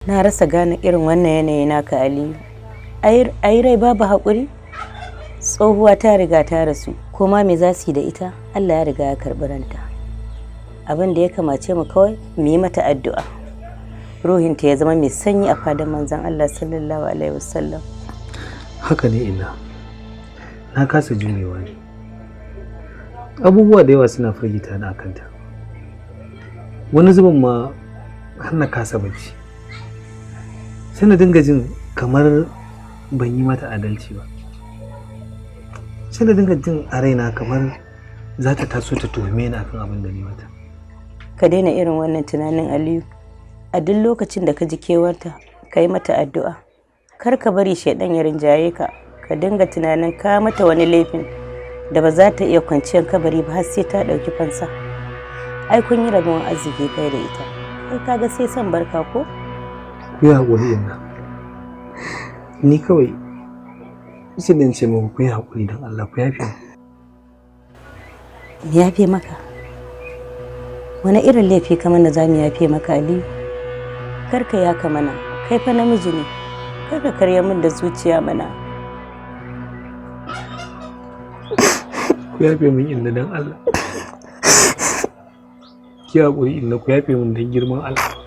Na rasa gane irin wannan yanayi naka, Aliyu. Ayi rai babu haƙuri? Tsohuwa ta riga ta rasu, ko ma me za su yi da ita? Allah ya riga ya karɓi ranta. Abin da ya kamace mu kawai, mu yi mata addu'a. Ruhinta ya zama mai sanyi a fadan Manzon Allah sallallahu alaihi wasallam. Haka ne ina. Na kasa jurewa ne. Abubuwa da yawa suna firgita ni akan ta. Wani zubin ma har na kasa bacci. Sai na dinga jin kamar ban yi mata adalci ba. Sai na dinga jin a raina kamar za ta taso ta tuhume ni akan abin da ni mata. Ka daina irin wannan tunanin, Aliyu. A duk lokacin da ka ji kewarta, ka yi mata addu'a. Kar ka bari shaidan ya rinjaye ka, ka dinga tunanin ka mata wani laifin da ba za ta iya kwanciyar kabari ba har sai ta ɗauki fansa. Ai kun yi rabon arziki kai da ita. Kai kaga sai son barka ko? Ku yi haƙuri, inna. Ni kawai sai da ce muku ku yi haƙuri, don Allah ku yafe mu. Mu yafe maka? Wani irin laifi kamar da za mu yafe maka, Aliyu? Kar ka yaka mana, kai fa namiji ne. Kar ka karya min da zuciya mana. Ku yafe min, inna, don Allah. Ki haƙuri, inna, ku yafe min don girman Allah.